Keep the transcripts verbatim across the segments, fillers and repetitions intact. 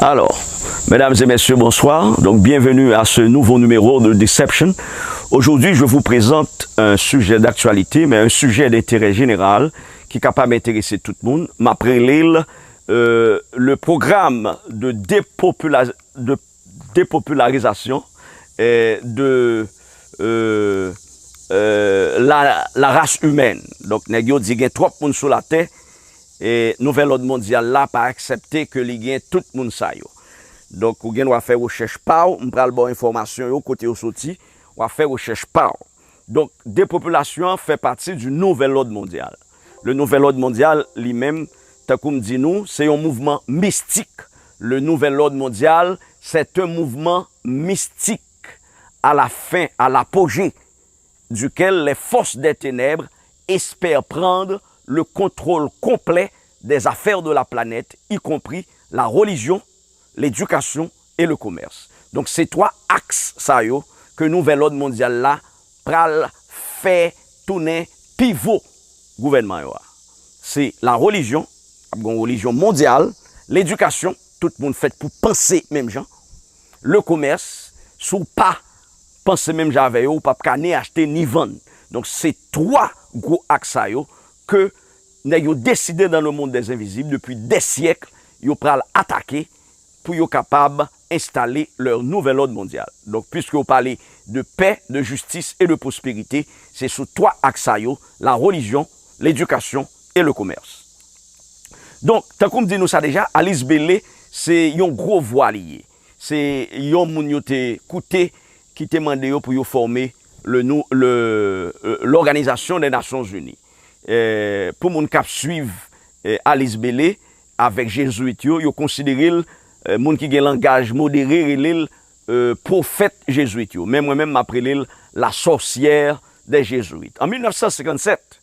Alors, mesdames et messieurs, bonsoir. Donc, bienvenue à ce nouveau numéro de Deception. Aujourd'hui, je vous présente un sujet d'actualité, mais un sujet d'intérêt général ki kapab enterese tout moun. M ap rele l, euh, le programme de dépopula-, de dépopularisation, euh, de, euh, euh, la, la race humaine. Donk, nèg yo di gen twòp moun sou latè, e nouvèl òd mondyal la pa aksepte ke li gen tout moun sa yo. Donk, ou gen dwa fè rechèch pa w, m pral ba w enfòmasyon yo, kote yo soti, w a fè rechèch pa w. Donk, depopilasyon an fè pati di nouvèl òd mondyal. Le nouvel òd mondyal, li menm, tankou m di nou, se yon mouvman mistik. Le nouvel òd mondyal, c'est un mouvement mystique, à la fin, à l'apogée duquel les forces des ténèbres espèrent prendre le contrôle complet des affaires de la planète, y compris la religion, l'éducation et le commerce. Donk, se twa aks sa yo ke nouvèl òd mondyal la pral fè tounen pivo gouvènman yo a. Se la relijyon, ap gen yon relijyon mondyal, ledikasyon, tout moun fèt pou panse menm jan, le commerce, si w pa panse menm jan avè yo, ou p ap ka ni achte ni vann. Donk, se twa gwo aks sa yo ke nèg yo deside dans le monde des invisibles, depi des siècles, yo pral atake pou yo kapab enstale leur nouvel ordre mondial. Donk, puisque yo pale de paix, de justice et de prospérité, se sou twa aks sa yo, la religion, l'éducation et le commerce. Donk, tankou m di nou sa deja, Alice Bailey, se yon gwo vwa li ye. Se yon moun yo te koute ki te mande yo pou yo fòme le nou, le, euh, l'Organisation des Nations Unies. Eh, pou moun k ap swiv, eh, Alice Bailey avèk Jezwit yo, yo konsidere l, eh, moun ki gen langaj modere rele l, eh, pwofèt Jezwit yo. Men mwen menm, m ap rele l la sorcière des Jésuites. An mil nèf san senkann sèt,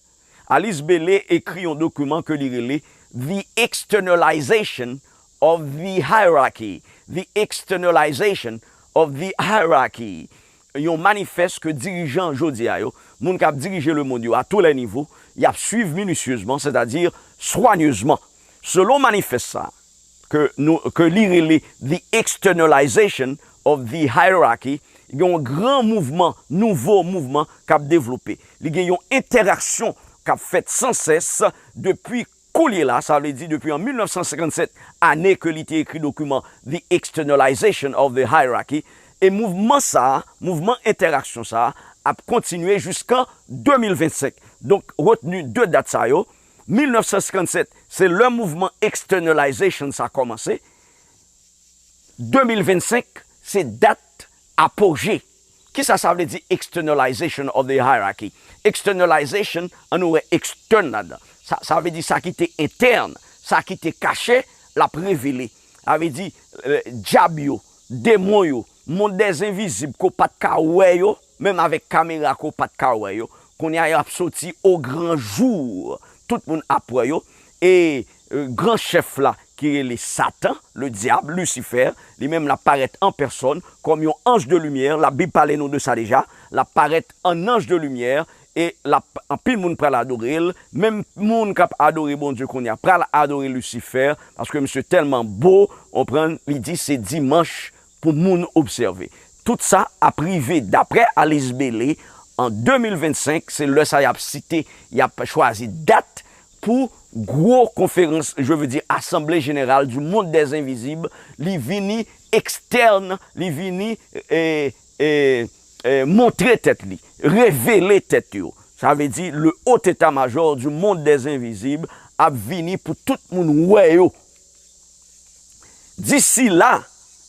Alice Bailey ekri yon dokiman ke li rele The Externalization of the Hierarchy. The Externalization of the Hierarchy. Yon manifès ke dirijan jodi a yo, moun k ap dirije lemonn yo a tou lè nivo, y ap swiv minisyezman, sètadi swanyezman. Selon manifès sa, ke nou, ke li rele The Externalization of the Hierarchy, gen yon gran mouvman, nouvo mouvman k ap devlope. Li gen yon entèraksyon k ap fèt sansès depi koulye la, sa vle di depi an mil nèf san senkann sèt, ane ke li te ekri dokiman The Externalization of the Hierarchy, e mouvman sa a, mouvman entèraksyon sa a, ap kontinye jiskan de mil vennsenk. Donk, retni de dat sa yo, mil nèf san senkann sèt, se lè mouvman externalization sa kòmanse. De mil vennsenk, se dat apoje. Kisa sa vle di externalization of the hierarchy? Externalization, ann nou wè extern ladan. Sa, sa vle di sa ki te entèn, sa ki te kache, l ap revele. Sa vle di, eh, dyab yo, demon yo, mond dèzenvizib ke w pa t ka wè yo, menm avèk kamera ke w pa t ka wè yo, kounye a y ap soti o gran jou. Tout moun ap wè yo. E, eh, gran chèf la ki rele Satan, le diable, Lucifer, li menm l ap parèt an pèsòn kòm yon anj de limyè. Labib pale nou de sa deja. L ap parèt an anj de limyè e l ap, anpil moun pral adore l. Menm moun k ap adore Bondye kounye a pral adore Lucifer paske misye tèlman bo, w konprann, li di se dimanch pou moun obsève. Tout sa ap rive, daprè Alice Bailey, an de mil vennsenk, se lè sa y ap site, y ap chwazi dat pou gwo konferans, je veux dire, Assemblée Générale du Monde des Invisibles, li vini ekstèn, li vini, eh, eh, eh, montre tèt li, revele tèt yo. Sa vle di, le haut état-major du monde des invisibles ap vini pou tout moun wè yo. Disi la,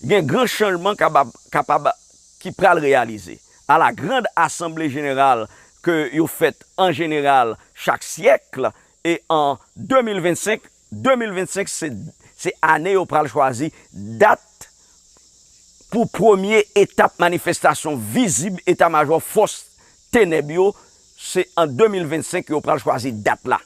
gen gran chanjman kapab, kapab ki pral reyalize. À la grande assemblée générale ke yo fèt an jeneral chak syèk, e an de mil vennsenk, de mil vennsenk se, se ane yo pral chwazi dat pou premye etap manifestasyon vizib eta majò fòs tenèb yo, se an de mil vennsenk yo pral chwazi dat la.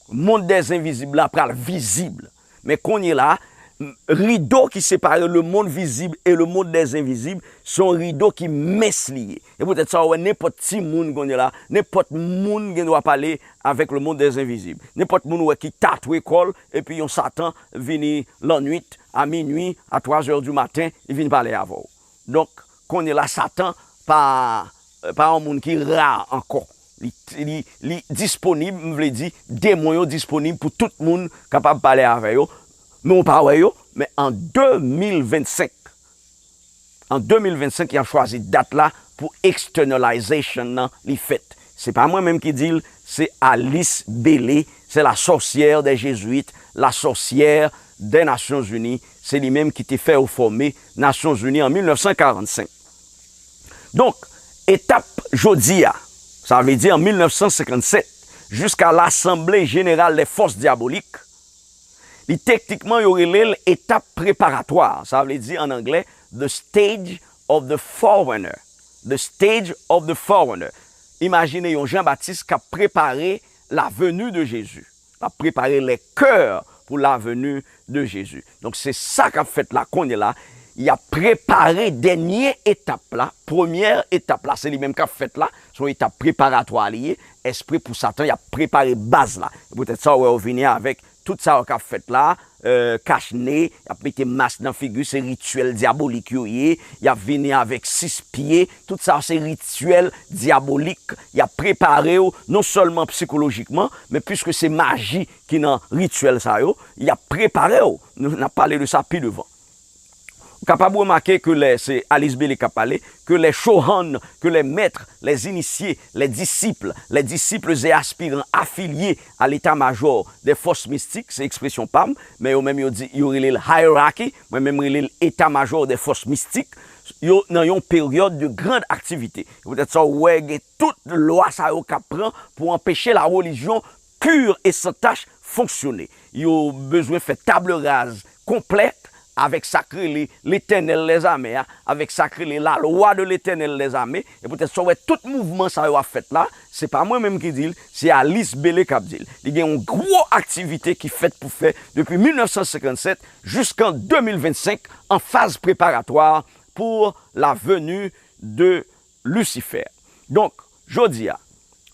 Mond dèzenvizib la pral vizib. Men kounye la, m-, rido ki separe le monde visible et le monde des invisibles, se yon rido ki mens li ye. E poutèt sa, w wè nenpòt timoun kounye la, nenpòt moun gen dwa pale avèk le monde des invisibles. Nenpòt moun w wè ki tatwe kò l, epi yon Satan vini lannwit, a minui, a twa zè di maten, li vin pale avè w. Donk, kounye la, Satan pa, pa yon moun ki ra ankò. Li, li, li disponib, m vle di, demon yo disponib pou tout moun kapab pale avè yo. Men w pa wè yo, men an de mil vennsenk, an de mil vennsenk, y ap chwazi dat la pou externalization nan li fèt. Se pa mwen menm ki di l, se Alice Bailey, c'est la sorcière des Jésuites, la sorcière des Nations Unies. Se li menm ki te fè yo fòme Nasyonzini an mil nèf san karannsenk. Donk, etap jodi a, sa vle di an mil nèf san senkannsèt, jiska Lasanble Jeneral dè Fòs Dyabolik, li teknikman yo rele l etap preparatwa, sa vle di an anglè, the stage of the forerunner. The stage of the forerunner. Imajine yon Jan Batis k ap prepare la venue de Jésus. L ap prepare les cœurs pour la venue de Jésus. Donk, se sa k ap fèt la kounye la. Y ap prepare dènye etap la. Premyè etap la, se li menm k ap fèt la. Se yon etap preparatwa li ye. Espre pou Satan, y ap prepare baz la. E poutèt sa, w wè yo vini avèk tout sa yo k ap fèt la, euh, kach ne, y ap mete mas nan figi, se rityèl dyabolik yo ye, y ap vini avèk sis pye, tout sa se rityèl dyabolik, y ap prepare w non sèlman sikolojikman, men piske se maji ki nan rityèl sa yo, y ap prepare w. Nou, n ap pale de sa pi devan. Ou kapab remake ke lè se Alice Bailey k ap pale, que les Chohan, que les maîtres, les initiés, les disciples, les disciples et aspirants affiliés à l'état-major des forces mystiques, se ekspresyon pa m, men yo menm yo di, yo rele l hierarchy, mwen menm rele l état-major des forces mystiques, yo nan yon période de grande activité. Se poutèt sa w wè gen tout lwa sa yo k ap pran pou anpeche la religion pure et sans tache fonksyone. Yo bezwen fè table rase konplèt avèk sa k rele Letènèl dèzame a, avèk sa k rele la lwa de Letènèl dèzame, e poutèt sa w wè tout mouvman sa yo ap fèt la, se pa mwen menm ki di l, se Alice Bailey k ap di l. Li gen yon gwo aktivite ki fèt pou fè depi mil nèf san senkannsèt jiskan de mil vennsenk an faz preparatwa pour la venue de Lucifer. Donk, jodi a,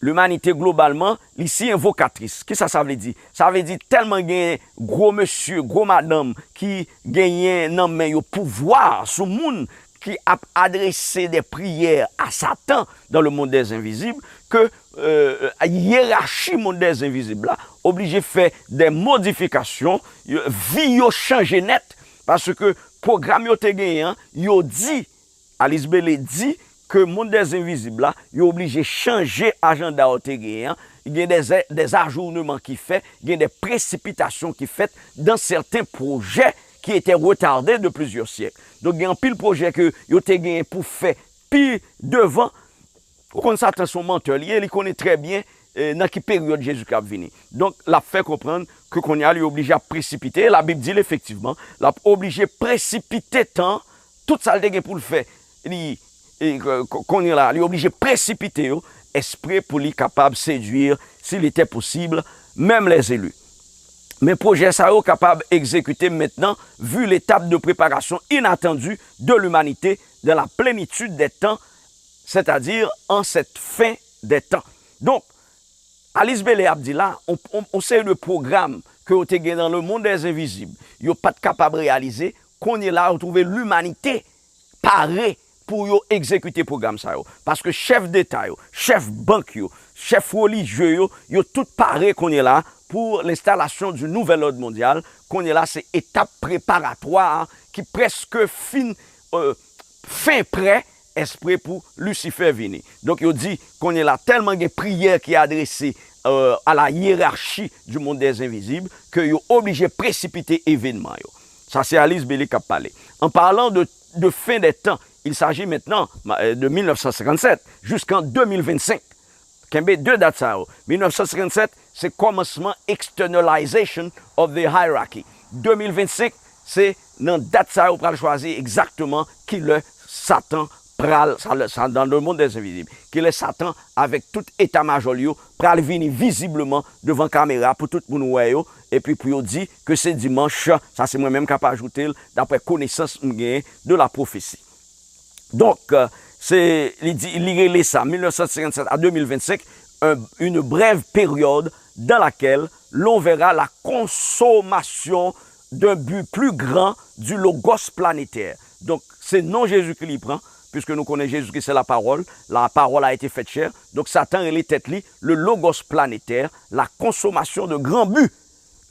limanite globalman, li si envokatris. Kisa sa vle di? Sa vle di tèlman gen gwo mesye, gwo madanm ki genyen nan men yo pouvwa sou moun ki ap adrese de priyè a Satan dans le monde des invisibles, ke, euh, yerachi mond dèzenvizib la oblije fè de modifikasyon, yo, vi yo chanje nèt, paske pwogram yo te genyen an, yo di Alice Bailey di ke mond dèzenvizib la, yo oblije chanje ajanda yo te genyen an. Gen de, de ajournement ki fè, gen de presipitasyon ki fèt dans certains projets qui étaient retardés de plusieurs siècles. Donk, gen anpil pwojè ke yo te genyen pou fè pi devan. Ou konn Satan se yon mantè li ye, li konnen trè byen, eh, nan ki peryòd Jezikri ap vini. Donk, l ap fè konprann ke kounye a li oblije ap presipite, Labib di l efektivman, l ap oblije presipite tan, tout sa l te gen pou l fè, li, e, k-, k-, kounye la, li oblije presipite yo, espre pou li kapab séduire, s'il était possible, même les élus. Men pwojè sa yo kapab egzekite mentnan, vu l'étape de préparation inattendue de l'humanité dans la plénitude des temps, c'est-à-dire en cette fin des temps. Donk, Alice Bailey ap di la, on, on, on seri de pwogram ke yo te gen dans le monde des invisibles, yo pa t kapab reyalize, kounye la, yo twouve limanite pare pou yo egzekite pwogram sa yo. Paske chèf deta yo, chèf bank yo, chèf relijye yo, yo tout pare kounye la pour l'installation du nouvel ordre mondial. Kounye la, se etap preparatwa a ki prèske fin, euh, fen prè, espre pou Lisifè vini. Donk, yo di, kounye la, tèlman gen priyè ki adrese, euh, à la hiérarchie du monde des invisibles, ke yo oblije presipite evènman yo. Sa, se Alice Bailey k ap pale. En parlant de, de fin des temps, il s'agit maintenant, euh, de mil nèf san senkannsèt jusqu'en deux mille vingt-cinq. Kenbe de dat sa yo. Mil nèf san senkannsèt, se kòmansman externalization of the hierarchy. De mil vennsenk, se nan dat sa yo pral chwazi egzakteman ki lè Satan pral, sa, sa dans le monde des invisibles, ki lè Satan avèk tout eta majò l yo pral vini vizibleman devan kamera pou tout moun wè yo, epi pou yo di ke se dimanch, sa se mwen menm k ap ajoute l, daprè konesans m genyen de la pwofesi. Donk, euh, se, li di, li rele sa, mil nèf san senkannsèt à deux mille vingt-cinq, un, une brève période dans laquelle l'on verra la consommation d'un but plus grand du logos planétaire. Donk, se non Jezikri li pran, puisque nou konnen Jezikri se la parole, la parole a été faite chair. Donk, Satan rele tèt li le logos planétaire, la consommation de grands buts,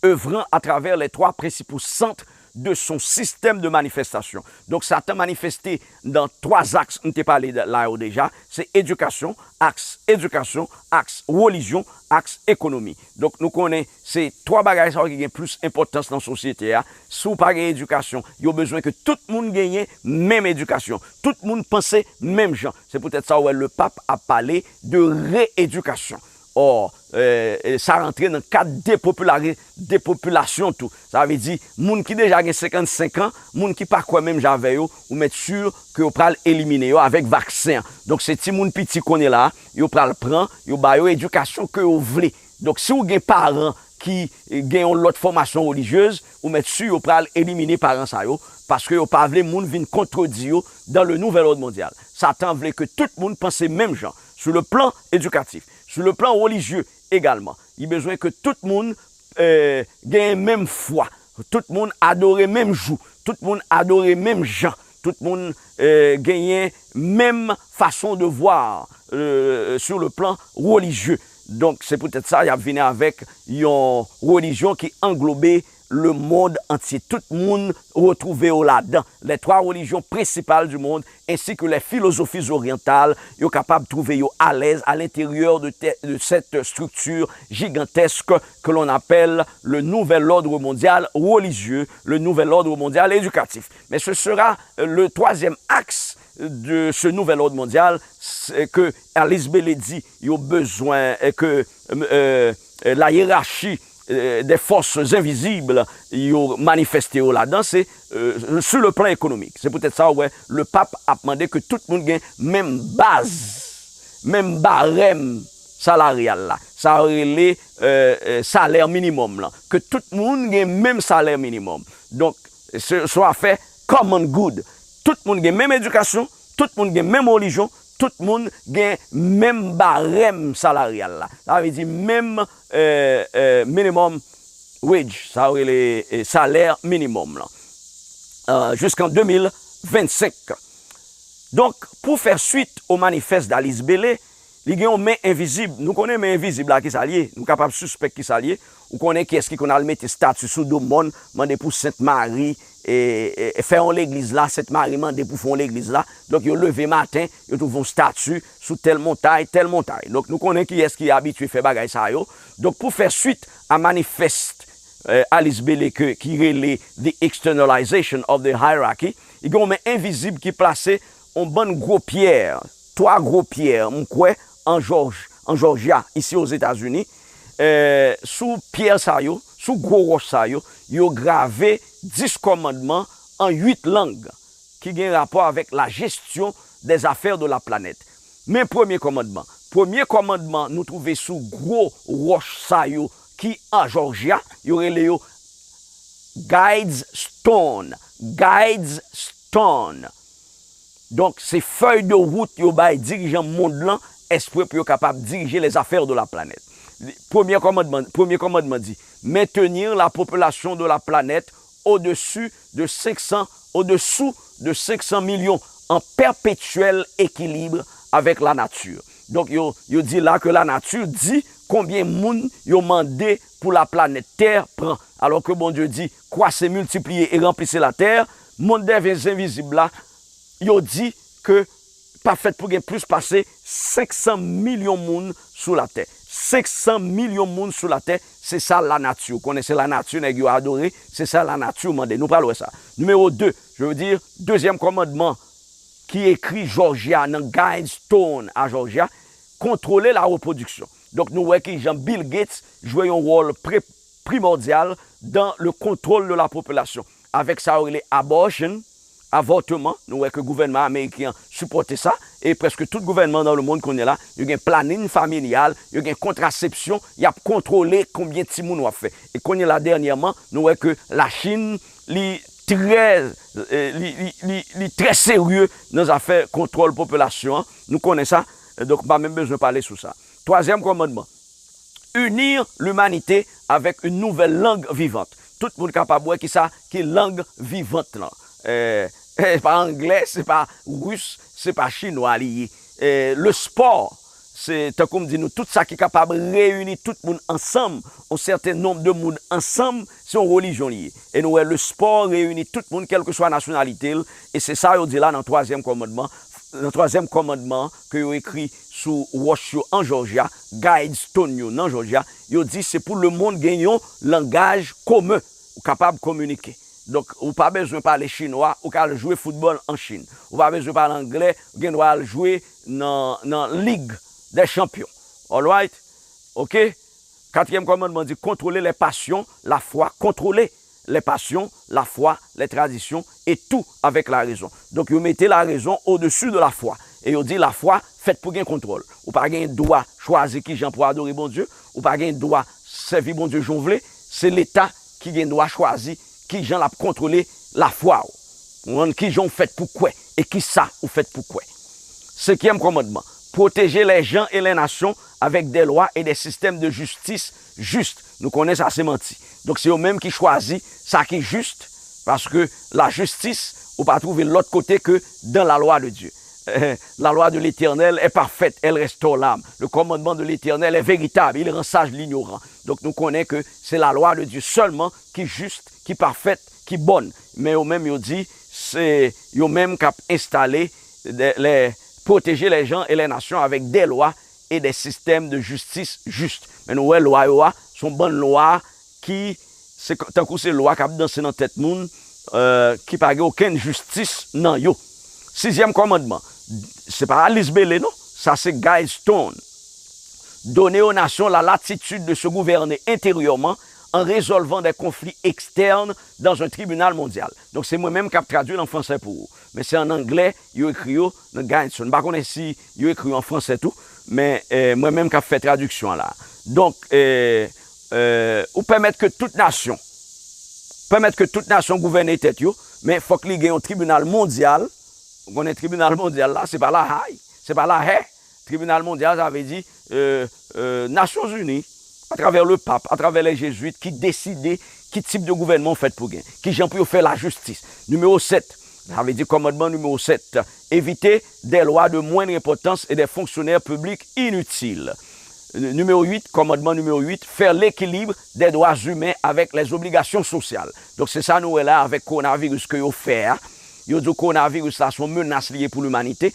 œuvrant à travers les trois principaux centres de son système de manifestation. Donk, Satan manifeste nan twa aks m te pale la yo deja, se edikasyon, aks edikasyon, aks relijyon, aks ekonomi. Donk, nou konnen se twa bagay sa yo ki gen plis enpòtans nan sosyete a. Si w pa gen edikasyon, yo bezwen ke tout moun genyen menm edikasyon. Tout moun panse menm jan. Se poutèt sa w wè Lepap ap pale de reedikasyon. Ò, e, e, sa rantre nan kad depopilari-, depopilasyon tou. Sa vle di, moun ki deja gen senkannsenk an, moun ki pa kwè menm jan avè yo, ou mèt si ke yo pral elimine yo avèk vaksen an. Donk, se timoun piti kounye la a, yo pral pran, yo ba yo edikasyon ke yo vle. Donk, si w gen paran ki, e, gen yon lòt fòmasyon relijyez, ou mèt si yo pral elimine paran sa yo, paske yo pa vle moun vin kontredi yo dans le nouvel ordre mondial. Satan vle ke tout moun panse menm jan, sou le plan edikatif, sou le plan relijye egalman. Li bezwen ke tout moun, e, genyen menm fwa, tout moun adore menm jou, tout moun adore menm jan, tout moun, e, genyen menm fason de voir, e, sur le plan relijye. Donk, se poutèt sa, y ap vini avèk yon relijyon ki anglobe le monde entier. Tout moun retwouve yo ladan. Les trois religions principales du monde, ainsi que les philosophies orientales, yo kapab twouve yo alèz à l'intérieur de, te- de cette structure gigantesque que l'on appelle le nouvel ordre mondial religieux, le nouvel ordre mondial éducatif. Mais ce sera, euh, le troisième axe de ce nouvel ordre mondial, c'est que Alice Bailey di yo bezwen, euh, que, euh, euh, la hiérarchie, euh, des forces invisibles yo manifeste yo ladan, se, euh, sur le plan économique. Se poutèt sa, ou wè, Lepap ap mande ke tout moun gen menm baz, menm barèm salaryal la. Sa yo rele, euh, euh, salè minimòm lan. Ke tout moun gen menm salè minimòm. Donk, se, se yon afè common good. Tout moun gen menm edikasyon, tout moun gen menm relijyon, tout moun gen menm barèm salaryal la. Sa vle di menm, euh, euh, minimum wage, sa yo rele, euh, salè minimòm lan. Euh, jusqu'en deux mille vingt-cinq. Donk, pour faire suite au manifeste d'Alice Bailey, li gen yon men envizib. Nou konnen men envizib la, ki sa l ye? Nou kapab sispèk ki sa l ye. Ou konnen kiyès ki konn al mete stati sou do mòn, mande pou Sent Mari, e, e, e fè yon legliz la, Sent Mari mande pou fè yon legliz la. Donk, yo leve maten, yo twouve yon stati sou tèl montay, tèl montay. Donk, nou konnen kiyès ki abitye fè bagay sa yo. Donk, pour faire suite à manifeste, euh, Alice Bailey ke, ki rele The Externalization of the Hierarchy, li gen yon men envizib ki plase yon bann gwo pyè, twa gwo pyè, m kwè, an Jòj, an Jòjya, isi Ozetazini. Eh, sou pyè sa yo, sou gwo wòch sa yo, yo grave dis kòmandman an uit lang ki gen rapò avèk la gestion des affaires de la planète. Men premye kòmandman. Premye kòmandman nou twouve sou gwo wòch sa yo ki an Jòjya, yo rele yo Guide's Stone. Guide's Stone. Donk, se fèy de wout yo bay dirijan mond lan, espre pou yo kapab dirije les affaires de la planète. Premye kòmandman, premye kòmandman di, maintenir la population de la planète au-dessus de cinq cents, au-dessous de cinq cents millions, en perpétuel équilibre avec la nature. Donk, yo, yo di la ke lanati di konbyen moun yo mande pou laplanèt Tè pran. Alò ke Bondye di, croissez, multipliez et remplissez la terre, mond dè zenvizib la, yo di ke pa fèt pou gen plis pase senk san milyon moun sou latè. Senk san milyon moun sou latè, se sa lanati. Ou konnen se lanati nèg yo adore, se sa lanati mande. Nou pral wè sa. Nimewo de, je veux dire, dezyèm kòmandman ki ekri Jòjya nan Guide's Stone a Jòjya, contrôler la reproduction. Donk, nou wè kijan Bill Gates jwe yon wòl pre- primordial dans le contrôle de la population. Avèk sa yo rele abortion, avòteman, nou wè ke gouvènman ameriken an sipòte sa, e prèske tout gouvènman dans le monde kounye la, yo gen planning familial, yo gen kontrasepsyon, y ap kontwole konbyen timoun w ap fè. E kounye la, dènyèman, nou wè ke Lachin, li trè, eh, li, li, li, li trè serye nan zafè kontwòl popilasyon an. Nou konnen sa, eh, donk, m pa menm bezwen pale sou sa. Twazyèm kòmandman, unir l'humanité avec une nouvelle langue vivante. tout moun kapab wè ki sa ki lang vivant lan. Eh, eh, se pa anglè, se pa ris, se pa chinwa li ye. Eh, le sport, se tankou m di nou, tout sa ki kapab reyini tout moun ansanm, yon sèten nonb de moun ansanm, se yon relijyon li ye. E nou wè le sport reyini tout moun, kèlkeswa nasyonalite l, e se sa yo di la nan twazyèm kòmandman, nan twazyèm kòmandman ke yo ekri sou wòch yo an Jòjya, guidestone yo nan Jòjya, yo di se pou lemonn gen yon langaj komen, ou kapab kominike. Donk, ou pa bezwen pale chinwa, ou ka al jwe foutbòl an Chin. Ou pa bezwen pale anglè, ou gen dwa al jwe nan, nan Lig dè Chanpyon. Alright? Ok? Quatrième commandement dit contrôler les passions, la foi, contrôler les passions, la foi, les traditions, et tout avec la raison. Donk, yo mete la raison au-dessus de la foi. E yo di la foi fèt pou gen kontwòl. Ou pa gen dwa chwazi ki jan pou adore Bondye, ou pa gen dwa sèvi Bondye jan w vle, se Leta ki gen dwa chwazi ki jan l ap kontwole lafwa w. Ou konprann? Ki jan w fèt pou kwè e ki sa ou fèt pou kwè. Cinquième commandement, protéger les gens et les nations avec des lois et des systèmes de justice justes. Nou konnen sa se manti. Donk, se yo menm ki chwazi sa ki jis, paske lajistis, ou pa twouve l lòt kote ke dans la loi de Dieu. La loi de l'Éternel est parfaite, elle restaure l'âme. Le commandement de l'Éternel est véritable, il rend sage l'ignorant. Donk, nou konnen ke se la loi de Dieu sèlman ki jis, ki pafèt, ki bòn. Men yo menm, yo di, se yo menm k ap enstale, de, les, protéger les gens et les nations avec des lois et des systèmes de justice justes. Men nou wè lwa yo a, se yon bann lwa ki, se k-, tankou se lwa k ap danse nan tèt moun, euh, ki pa gen okenn jistis nan yo. Sizyèm kòmandman, se pa Alice Bailey, non, sa se Guy Stone. Donner aux nations la latitude de se gouverner intérieurement en résolvant des conflits externes dans un tribunal mondial. Donk, se mwen menm k ap tradui l an fransè pou ou. Men se an anglè yo ekri yo nan Guy Stone. M pa konnen si yo ekri yo an fransè tou, men, eh, mwen menm k ap fè tradiksyon an la. Donk, eh, eh, ou pèmèt ke tout nasyon, pèmèt ke tout nasyon gouvène tèt yo, men fòk li gen yon tribinal mondyal. Ou konnen tribinal mondyal la, se pa La Hay, se pa La Hay. Tribinal mondyal, sa vle di, euh, euh, Nasyonzini, atravè le pap, atravè les jésuites, ki deside ki tip de gouvènman w fèt pou gen, ki jan pou yo fè lajistis. Nimewo sèt, sa vle di kòmandman nimewo sèt, éviter des lois de moindre importance et des fonctionnaires publics inutiles. Nimewo uit, kòmandman nimewo uit, faire l'équilibre des droits humains avec les obligations sociales. Donk, se sa nou wè la avèk kowonaviris ke yo fè a. Yo di w kowonaviris la se yon menas li ye pou limanite.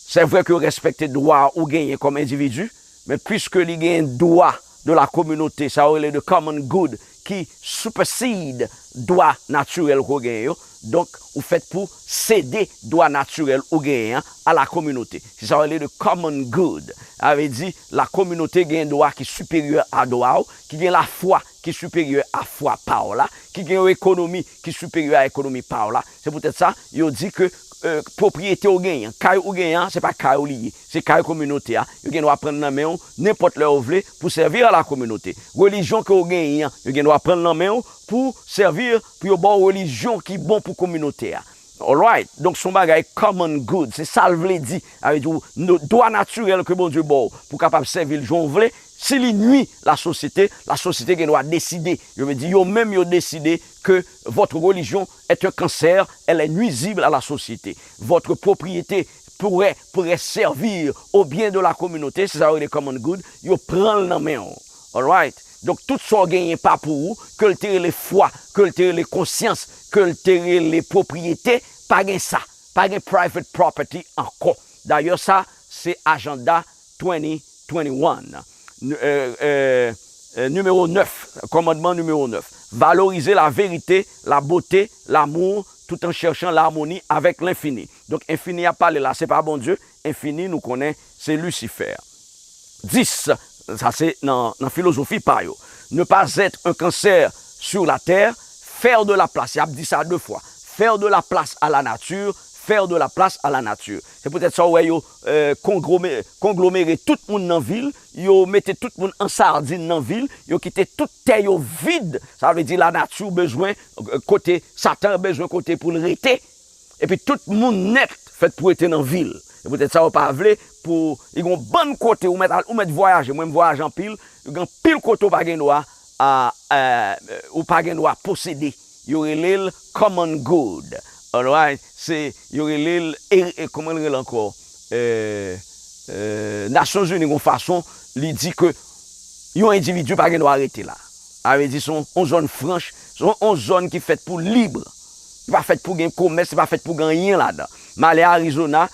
Se vre ke yo respekte dwa ou genyen kòm endividi, men piske li gen dwa de la kominote, sa yo rele de common good, ki supersede dwa natirèl ke w genyen yo, donk, ou fèt pou sede dwa natirèl ou genyen an a la kominote. Se sa yo rele de common good. Sa vle di, la kominote gen dwa ki siperyè a dwa w, ki gen lafwa ki siperyè a fwa pa w la, ki gen yon ekonomi ki siperyè a ekonomi pa w la. Se poutèt sa, yo di ke, euh, pwopriyete w genyen an, kay ou genyen an, se pa kay ou li ye, se kay kominote a. Yo gen dwa pran l nan men w nenpòt lè yo vle pou sèvi a la kominote. Relijyon ke w genyen an, yo gen dwa pran l nan men w pou sèvi, pou yo ba w relijyon ki bon pou kominote a. Alright? Donk, se yon bagay common good. Se sa l vle di. Sa vle di, w, nou, dwa natirèl ke Bondye ba w pou kapab sèvi l jan w vle, si li nui lasosyete, lasosyete gen dwa deside. Yo vle di, yo menm, yo deside ke votre religion est un cancer, elle est nuisible à la société. Votre propriété pourrait, pourrait servir au bien de la communauté, se sa yo rele common good, yo pran l nan men w. Alright? Donk, tout sa w genyen pa pou ou, ke l te rele fwa, ke l te rele konsyans, ke l te rele pwopriyete, pa gen sa. Pa gen private property ankò. Dayè, sa, se ajanda twenty twenty-one. N-, euh, euh, euh, nimewo nèf, kòmandman nimewo nèf. Valoriser la vérité, la beauté, l'amour, tout en cherchant l'harmonie avec l'infini. Donk, enfini ap pale la, se pa Bondye. Enfini, nou konnen, se Lisifè. Dis, sa se nan, nan filozofi pa yo. Ne pas être un cancer sur la terre, faire de la place. Y ap di sa de fwa. Faire de la place à la nature, faire de la place à la nature. Se poutèt sa w wè yo, euh, konglome-, konglomere tout moun nan vil, yo mete tout moun an sadin nan vil, yo kite tout tè yo vid. Sa vle di lanati bezwen, euh, kote, Satan bezwen kote pou l rete. Epi tout moun nèt fèt pou rete nan vil. Se poutèt sa yo pa vle pou, li gen yon bann kote ou mèt al, ou mèt vwayaje. Mwen, m vwayaje anpil, gen anpil kote ou pa gen dwa a, a, ou pa gen dwa posede. Yo rele l common good. Alright? Se, yo rele l, e, e, kòman l rele ankò? E, e, Nasyonzini, yon fason, li di ke yon endividi pa gen dwa rete la. Sa vle di, se yon, yon zòn franch, se yon, yon zòn ki fèt pou lib. Li pa fèt pou gen komès, li pa fèt pou gen anyen ladan. M ale Arizona,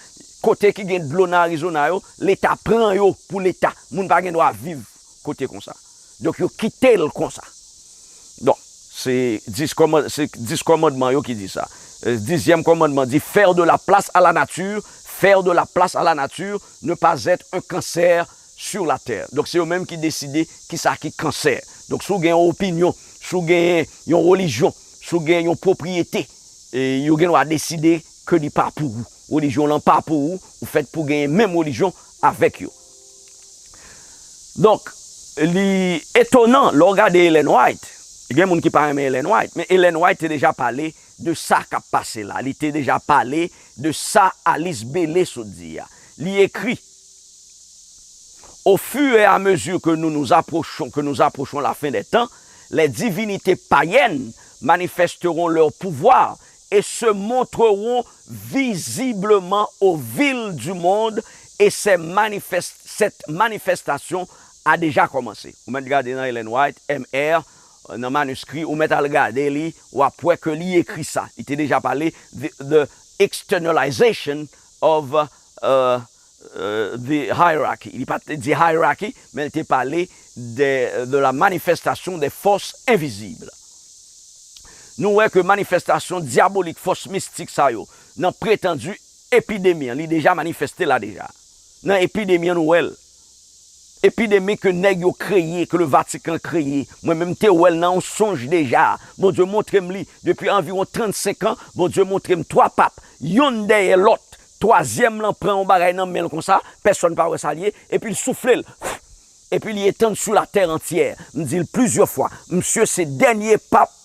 kote ki gen dlo nan Arizona yo, Leta pran yo pou Leta. Moun pa gen dwa viv kote konsa. Donk, yo kite l konsa. Donk, se dis kòman-, se dis kòmandman yo ki di sa. E, dizyèm kòmandman di, faire de la place à la nature, faire de la place à la nature, ne pas être un cancer sur la terre. Donk, se yo menm ki deside kisa ki kansè. Donk, si w gen yon opinyon, si w gen yon relijyon, si w gen yon pwopriyete, e yo gen dwa deside ke li pa pou ou. Relijyon lan pa pou ou, ou fèt pou genyen menm relijyon avèk yo. Donk, li etonan lè w gade Ellen White. Gen moun ki pa renmen Ellen White, men Ellen White te deja pale de sa k ap pase la. Li te deja pale de sa Alice Bailey sot di a. Li ekri, Au fur et à mesure que nous nous approchons, que nous approchons la fin des temps, les divinités païennes manifesteront leur pouvoir et se montreront visiblement aux villes du monde, et ces manifest-, cette manifestation a déjà commencé. Ou mèt gade nan Ellen White, M R, nan maniskri, ou mèt al gade li, w ap wè ke li ekri sa. Li te deja pale the, the externalization of, uh, uh, the hierarchy. Li pa t di hierarchy, men li te pale de, de la manifestation des forces invisibles. Nou wè ke manifestasyon dyabolik, fòs mistik sa yo, nan pretandi epidemi an, li deja manifeste la deja. Nan epidemi an, nou wè l. Epidemi ke nèg yo kreye, ke le Vatican kreye. Mwen menm te wè l nan yon sonj deja. Bondye montre m li depi anviwon trannsenk an. Bondye montre m twa pap, yonn dèyè lòt. Twazyèm lan pran yon bagay nan men l konsa, pèsonn pa wè sa l ye, epi l soufle l. Epi li etann sou latè antyè. M di l plizyè fwa, misye se dènye pap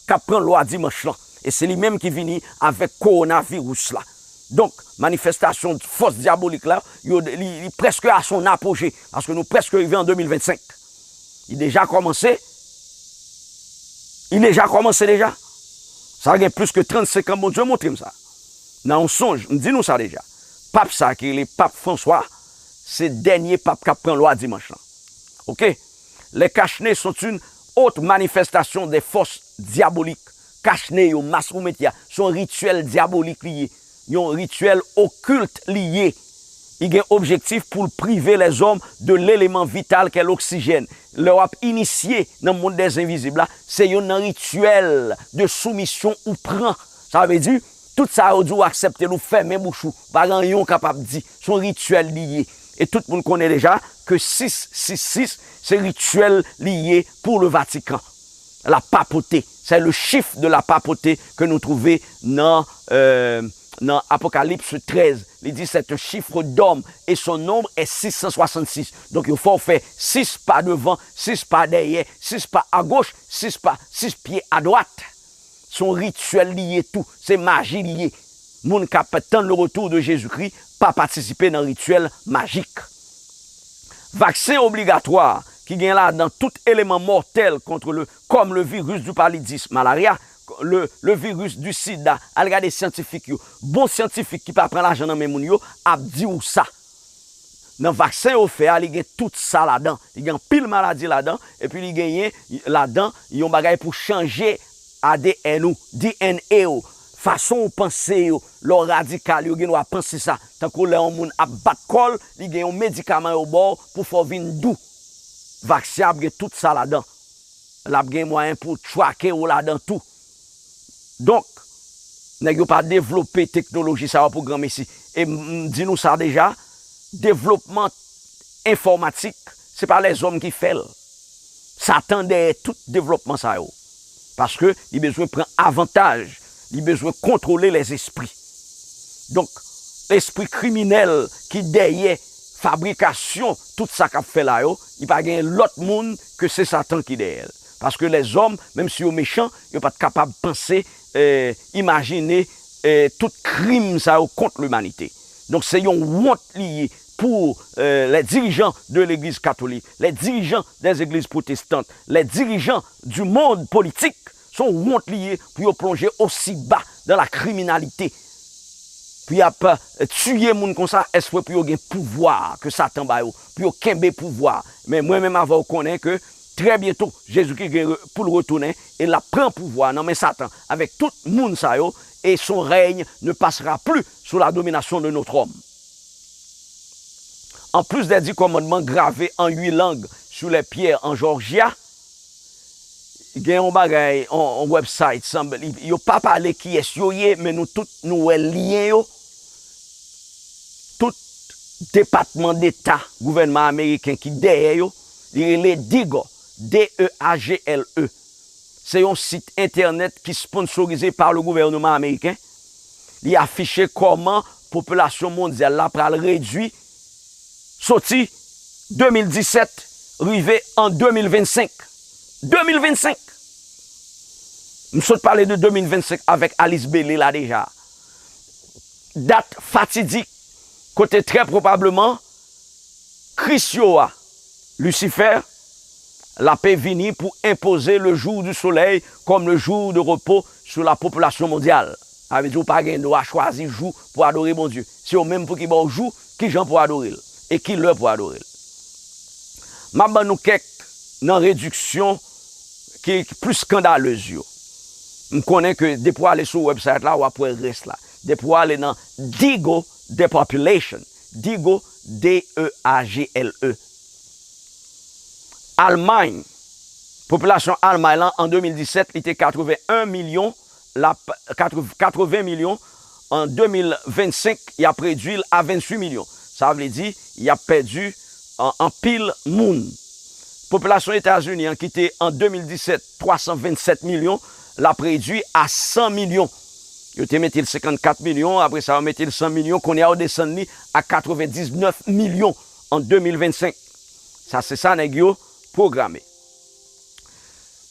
k ap pran lwa dimanch lan. E se li menm ki vini avèk kowonaviris la. Donk, manifestasyon fòs dyabolik la, yo, li, li prèske a son apoje, paske nou prèske rive an de mil vennsenk. Li deja kòmanse. Li deja kòmanse deja. Sa gen plis ke trannsenk an, Bondye montre m sa. Nan yon sonj, m di nou sa deja. Pap sa ki rele Pap Franswa, se dènye pap k ap pran lwa dimanch lan. Oke? Les cache-nez sont une autre manifestation des forces diaboliques. Kachne yo, mas ou mete a, se yon rityèl dyabolik li ye. Yon rityèl okilt li ye. Li gen objektif pou l prive lèzòm de leleman vital kè loksijèn. Lè w ap inisye nan mond dèzenvizib la, se youn nan rityèl de soumisyon ou pran. Sa vle di, tout sa yo di w aksepte l, ou fèmen bouch ou, pa gen anyen w kapab di. Se yon rityèl li ye. E tout moun konnen deja ke sis sis sis, se rityèl li ye pou le Vatican. La papauté, c'est le chiffre de la papauté ke nou twouve nan, euh, nan Apokalips trèz. Li di, c'est un chiffre d'homme et son nombre est six cent soixante-six. Donk, yo fè w fè sis pa devan, sis pa dèyè, sis pa agoch, sis pa, sis pye adwat. Se yon rityèl li ye tou. Se maji li ye. Moun k ap tann le retour de Jésus-Christ pa patisipe nan rityèl majik. Vaksen obligatwa ki gen ladan tout eleman mòtèl contre le, comme le virus du paludisme, malaria, le, le virus du sida, al gade syantifik yo. Bon syantifik ki pa pran lajan nan men moun yo ap di w sa. Nan vaksen yo fè a, li gen tout sa ladan. Li gen anpil maladi ladan, epi li genyen ladan yon bagay pou chanje A D N ou, D N A ou, fason ou panse yo. Lè w radikal, yo gen dwa panse sa. Tankou lè yon moun ap bat kò l, li gen yon medikaman yo ba w pou fè w vin dou. Vaksen ap gen tout sa ladan. L ap gen mwayen pou trake w ladan tou. Donk, nèg yo pa devlope teknoloji sa yo pou granmesi. E m, m di nou sa deja, devlopman enfòmatik, se pa lèzòm ki fè l. Satan dèyè tout devlopman sa yo. Paske li bezwen pran avantaj, li bezwen kontwole lèzespri. Donk, lespri kriminèl ki dèyè fabrikasyon tout sa k ap fè la yo, li pa gen lòt moun ke se Satan ki dèyè l. Paske lèzòm, menm si yo mechan, yo pa t kapab panse, eh, imajine, eh, tout krim sa yo kont limanite. Donk, se yon wont li ye. pour euh, les dirigeants de l'Église catholique, les dirigeants des églises protestantes, les dirigeants du monde politique. Se yon wont li ye pou yo plonje osi ba dans la criminalité. Pou y ap euh, tiye moun konsa, espre pou yo gen pouvwa ke Satan ba yo, pou yo kenbe pouvwa. Men mwen menm avè w konnen ke trè byento, Jezikri gen pou l retounen e l ap pran pouvwa nan men Satan avèk tout moun sa yo, et son règne ne passera plus sous la domination de notre homme. En plus des dix commandements gravés en huit langues sur les pierres en Georgia, gen yon bagay, yon, yon website, sanble, yo pa pale kiyès yo ye, men nou tout, nou wè lyen yo. Tout depatman deta gouvènman ameriken ki dèyè yo, li rele Digo, D E A G L E. Se yon sit entènèt ki sponsorize pa le gouvènman ameriken. Li afiche kòman popilasyon mondyal la pral redui soti de mil disèt rive an de mil vennsenk. De mil vennsenk! M sot pale de de mil vennsenk avèk Alice Bailey la deja. Dat fatidik kote trè pwobableman Kris yo a, Lisifè, l ape vini pou enpoze le jour du soleil comme le jour de repos sur la population mondiale. Sa vle di ou pa gen dwa chwazi jou pou adore Bondye. Se yo menm pou ki ba w jou, kijan pou adore l e ki lè pou adore l. M ap ban nou kèk nan rediksyon ki plis skandalez yo. M konnen ke depi w ale sou website la, w ap wè rès la. Depi w ale nan Digo Depopulation, Digo, D E A G L E. Almay, popilasyon Almay lan an de mil disèt, li te katreven en milyon, l ap, katreven milyon, an de mil vennsenk, y ap redui l a venntuit milyon. Sa vle di, y ap pèdi an, anpil moun. Popilasyon Etazini an ki te an de mil disèt twa san vennsèt milyon, l ap redui a san milyon. Yo te mete l senkannkat milyon, apre sa yo mete l san milyon, kounye a yo desann li a katrevendiznèf milyon an de mil vennsenk. Sa se sa nèg yo pwograme.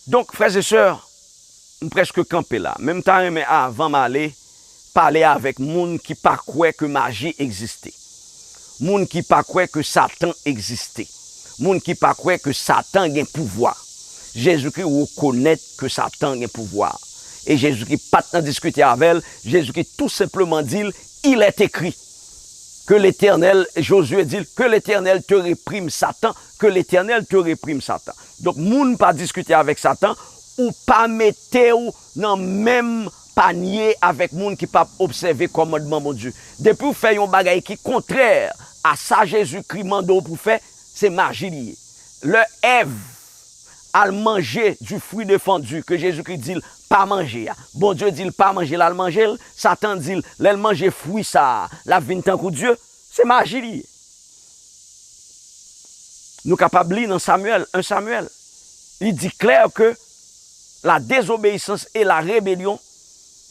Donk, frè e sè, m prèske kanpe la, men m ta renmen avan m ale, pale avèk moun ki pa kwè ke maji egziste. Moun ki pa kwè ke Satan egziste. Moun ki pa kwè ke Satan gen pouvwa. Jezikri rekonèt ke Satan gen pouvwa. E Jezikri pa t nan diskite avè l, Jezikri tou senpleman di l, il est écrit. Que l'Éternel, Josué di l, que l'Éternel te réprime Satan, que l'Éternel te réprime Satan. Donk, moun pa diskite avèk Satan, ou pa mete w nan menm panye avèk moun ki p ap obsève kòmandman Bondye. Depi w fè yon bagay ki kontrè a sa Jezikri mande w pou fè, se maji li ye. Lè Èv al manje du fruit défendu ke Jezikri di l pa manje a, Bondye di l pa manje l, al manje l, Satan di l, lè l manje fwi sa a, l ap vin tankou Dye, se maji li ye. Nou kapab li nan Samyèl, en Samyèl. Li di klè ke la désobéissance et la rébellion,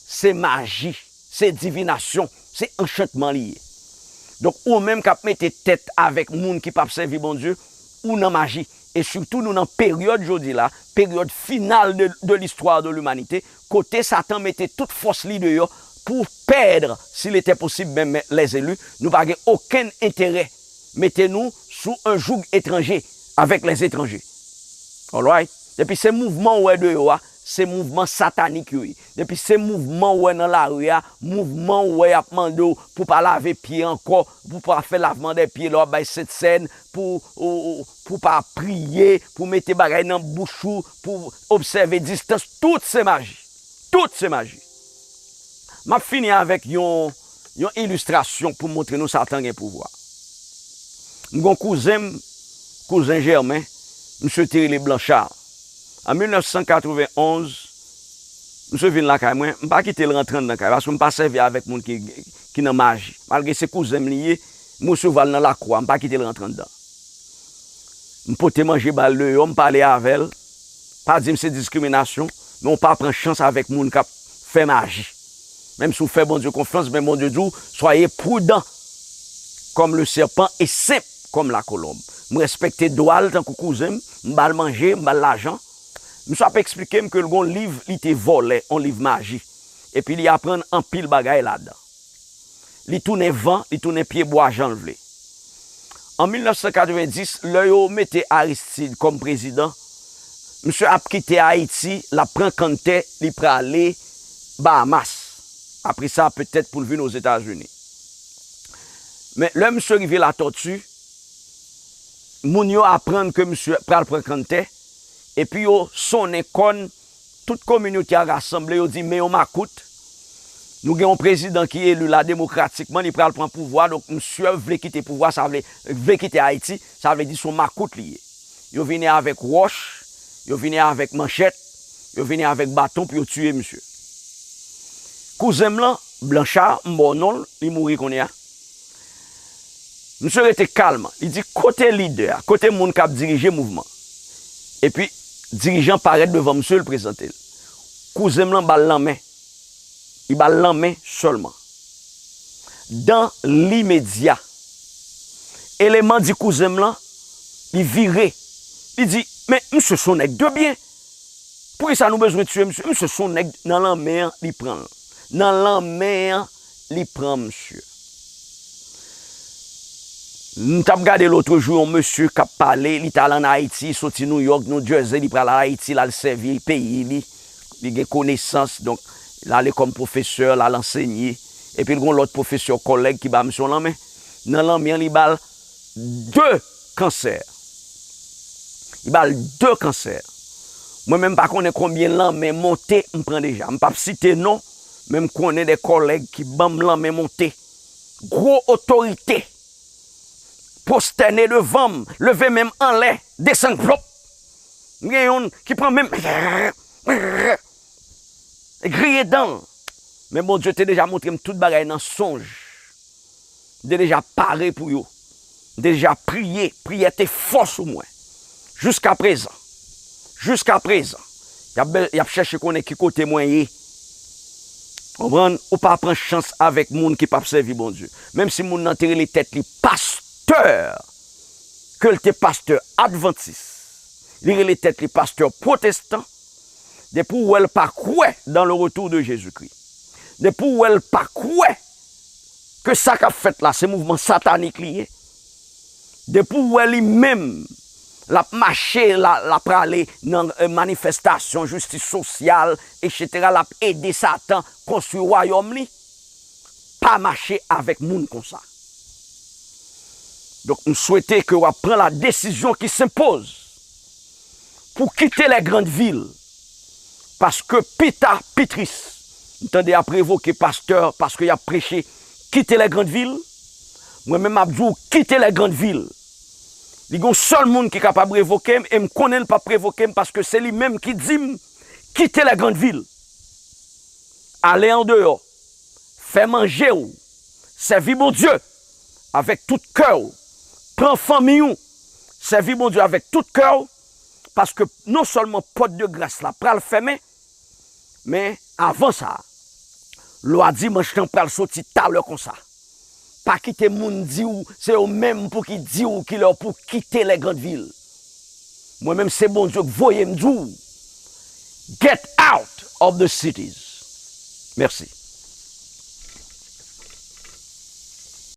se maji, se divinasyon, se anchantman li ye. Donk, ou menm k ap mete tèt avèk moun ki p ap sèvi Bondye, ou nan maji. E sitou, nou nan peryòd jodi la, peryòd final de, de l'histoire de l'humanité, kote Satan mete tout fòs li deyò pou pèd, s'il était possible, menm les élus. Nou pa gen okenn enterè. Mete nou sou un joug étranger avec les étrangers. Alright? Depi se mouvman ou wè deyò a, se mouvman satanik yo ye. Depi se mouvman ou wè nan lari a, mouvman ou wè y ap mande w pou pa lave pye ankò, pou pa fè lavman dè pye lè w ap bay sentsèn, pou, ou, ou, pou pa priye, pou mete bagay nan bouch ou, pou obsève distans, tout se maji. Tout se maji. M ap fini avèk yon, yon ilistrasyon pou montre nou Satan gen pouvwa. M gon kouzen m, kouzen Jèmen, misye te rele Blanchard. An mil nèf san katreven onz, misye vin lakay mwen, m pa kite l rantre anndan kay, paske m pa sèvi avèk moun ki, ki nan maji. Malgre se kouzen m li ye, m resevwa l nan lakou a, m pa kite l rantre anndan. M pote manje ba l deyò, m pale avè l. Pa di m se diskriminasyon, men w pa pran chans avèk moun k ap fè maji. Menm si w fè Bondye konfyans, men Bondye di w, soyez prudent comme le serpent et simple comme la colombe. M respekte dwa l tankou kouzen m, m ba l manje, m ba l lajan. Misye ap eksplike m ke l gon liv li te vòlè, yon liv maji. Epi li aprann anpil bagay ladan. Li tounen van, li tounen pyebwa jan l vle. An mil nèf san katrevenndis, lè yo mete Aristide kòm prezidan, misye ap kite Ayiti, l ap pran kanntè, li prale Bahamas. Apre sa, petèt pou l vin Ozetazini. Men lè misye rive Latòti, moun yo aprann ke misye pral pran kanntè, epi yo sonnen kòn, tout kominote a rasanble, yo di, "Men yon makout, nou gen yon prezidan ki eli la demokratikman, li pral pran pouvwa, donk misye vle kite pouvwa, sa vle, vle kite Ayiti, sa vle di se yon makout li ye." Yo vini avèk wòch, yo vini avèk manchèt, yo vini avèk baton pou yo tiye misye. Kouzen m lan, Blanchard, m ba w non l, li mouri kounye a. Misye rete kalm. Li di, "Kote lidè a? Kote moun k ap dirije mouvman?" Epi, dirijan parèt devan misye, l prezante l. Kouzen m lan ba l lanmen. Li ba l lanmen sèlman. Dan limedya, eleman di kouzen m lan, li vire. Li di, "Men, misye se yon nèg de byen. Poukisa nou bezwen tiye misye? Misye se yon nèg nan lanmen an, li pran l. Nan lanmen an, li pran misye." M t ap gade lotrejou yon mesye k ap pale, li t al ann Ayiti, soti New York, New Jersey, li pral Ayiti, l al sèvi peyi li. Li gen konesans, donk, l ale kòm pwofesè, l al ansenye. Epi l gen yon lòt pwofesè kòlèg ki ba misye yon lanmen. Nan lanmen an, li ba l de kansè. Li ba l de kansè. Mwen menm, m pa konnen konbyen lanmen monte m pran deja. M p ap site non, men m konnen de kòlèg ki ban m lanmen monte. Gwo otorite. Pwostène devan m, leve men m anlè, desann plop. M gen youn ki pran men m, griye dan l. Men Bondye te deja montre m tout bagay nan sonj. M te deja pare pou yo. M te deja priye. Priyè te fò sou mwen. Jiskaprezan. Jiskaprezan. Y ap, y ap chèche konnen ki kote mwen ye. Konprann? Ou pa pran chans avèk moun ki p ap sèvi Bondye. Menm si moun nan te rele tèt li pastè, ke l te pastè advantis, li rele tèt li pastè pwotestan, depi w wè l pa kwè dans le retour de Jésus-Christ, depi w wè l pa kwè ke sa k ap fèt la, se mouvman satanik li ye, depi w wè li menm, l ap mache, l a, l ap prale nan, eh, manifestasyon, jistis sosyal, etsetera, l ap ede Satan konstwi wayòm li, pa mache avèk moun konsa. Donk, m swete ke w ap pran la desizyon ki senpoz pou kite les grandes villes. Paske pi ta, pi tris. M tande y ap revoke pastè paske y ap preche kite les grandes villes. Mwen menm, m ap di w kite les grandes villes. Li gen yon sèl moun ki kapab revoke m, e m konnen l p ap revoke m paske se li menm ki di m kite les grandes villes. Ale andeyò. Fè manje w. Sèvi Bondye avèk tout kè w. Pran fanmi w. Sèvi Bondye avèk tout kè w. Paske non sèlman pòt de gras la pral fèmen, men avan sa, lwa dimanch lan pral soti talè konsa. Pa kite moun di w, se yo menm pou ki di w kilè w pou kite les grandes villes. Mwen menm, se Bondye k voye m di w, get out of the cities. Mèsi.